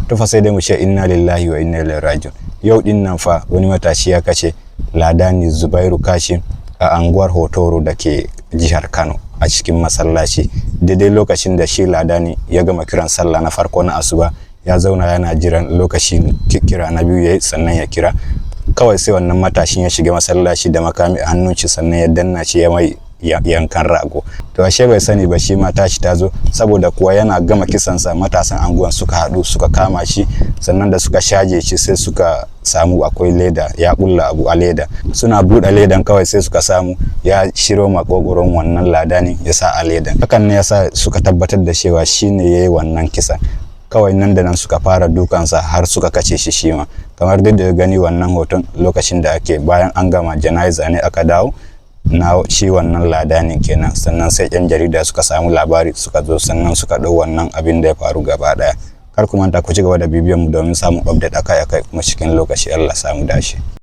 To fa, sai dai mu ce inna lillahi wa inna ilaihi raji'un. Yau din nan fa wani matashi ya kashe Ladani Zubairu Kashim a anguwar Hotoro da ke jihar Kano, a cikin masallaci, daidai lokacin da shi ladani ya gama kiran sallah na farko na asuba, ya zauna yana jiran lokacin kira na biyu yayi sannan ya kira. Kawai sai wannan matashin ya shiga masallaci da makami a hannun shi, sannan ya danna shi ya mai yankan rago. To ashe bai sani ba shi ma tashi ta zo, saboda kuwa yana gama kisansa matasan anguwan suka haɗu suka kama shi. Sannan da suka shaje shi, sai suka samu akwai leda, ya bulla abu a leda. Suna buɗe ledan, kawai sai suka samu ya shiro makogoron wannan ladanin ya sa a ledan. Hakan ne yasa suka tabbatar da cewa shine yayi wannan kisan. Kawai nan da nan suka fara dukansa har suka kace shi shima. Kamar dai da gani wannan hoton, lokacin da ake bayan an gama jana'iza ne aka dawo na shi wannan ladanin kenan. Sannan sai yan jarida suka samu labari suka zo, sannan suka ɗau wannan abin da ya faru gaba ɗaya. Kar ku manta ku ci gaba da bibiyan mu domin samun update akai akai kuma cikin lokaci. Allah samu dace.